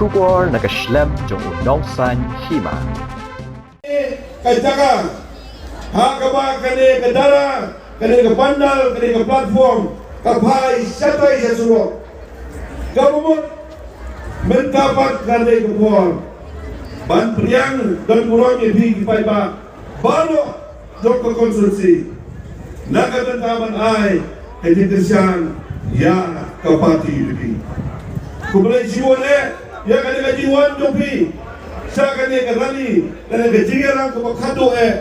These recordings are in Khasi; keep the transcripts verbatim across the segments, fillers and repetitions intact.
Khubor na ka shlem jong u Nongsaiñ Hima. Ka jaka ha kaba kane ka dara, kane ka pandal, kane ka platform ka phai shatai sha surok. Ka mut mynta pat ka dei ka por ban pdiang don burom ïa phi ki paidbah baroh jong ka constituency na ka bynta ban ai ka jingkyrshan ïa ka party U D P. Khublei shibun eh ïa kane ka jingwan jong phi sha kane ka rally, kane ka jingïalang kaba khadduh eh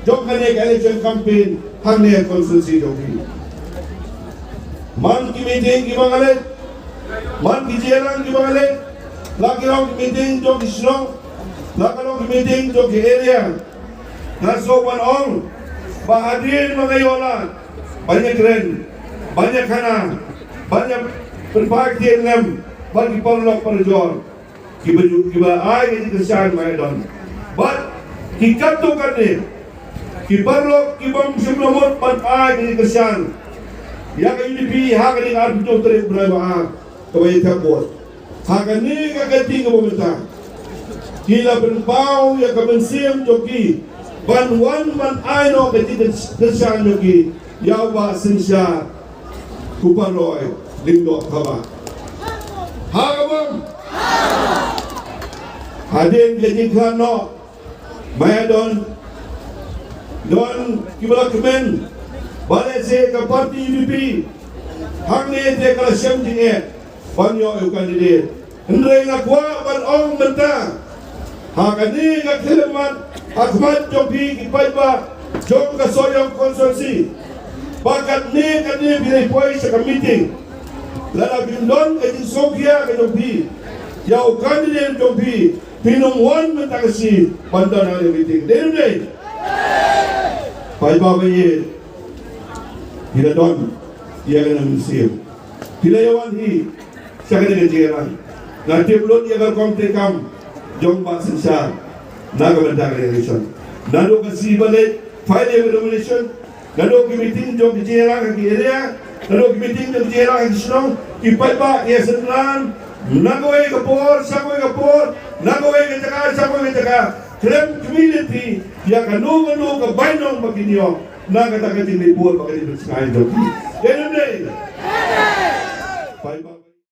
jong kane ka election campaign hangne ha constituency jong phi. Man ki meeting kiba nga leit, man ki jingïalang kiba nga leit, la ki long ki meeting jong ki shnong, la ki long ki meeting jong ki area. Nga sngewbha ban ong ba hadien ba nga ïoh lad ban ïakren, ban ïakhana, ban ïa pynpaw ktien lem bad ki paralok parajor kiba ju, kiba ai ka jingkyrshan, ma ïa don bad ki katto katne ki paralok ki bym shym la mut ban ai ka jingkyrshan ïa ka U D P ha ka ding arphew tarik u bnai ba ar kaba ïa thep vote. Ha kane ka kynti kaba mynta ki la pynpaw ïa ka mynsiem jong ki ban wan ban ai noh ka jingkyrshan jong ki ïa u Bah Synshar Kuparoi Lyngdoh Thabah. Ha ka bym? Hadien ka jingkhlad noh, ma ïa don, don kiba la kmen ba lehse ka party U D P hangne te ka la shem jingeh ban ïoh ïa u candidate. Hynrei nga kwah ban ong mynta ha kane ka khyllipmat ha khmat jong phi ki paidbah jong ka Sohiong constituency ba katne katne phi dei poi sha ka meeting, lada phi don ka jingsngewkhia ka jong phi ïa u candidate jong phi, phin ym wan mynta ka sngi ban don ha ka meeting, dei ne em dei? Paidbah ba ïeit, phi la don ïa kane ka mynsiem. Phi la ïa wan hi sha kane ka jingïalang. Nga tip lut ïa ka rukom treikam jong Bah Synshar na ka bynta ka election. Naduh ka sngi ba leit file ïa ka nomination, naduh ki meeting jong ki jingïalang ha ki area, naduh ki meeting jong ki jingïalang ha ki shnong, ki paidbah ki ïasynran na kawei ka por sha kawei ka por, na kawei ka jaka sha kawei ka jaka, khlem kmie lynti ïa kano kano ka bainong ba kin ïoh na kata ka jingdei bor bad ka jingpynsngew jong ki.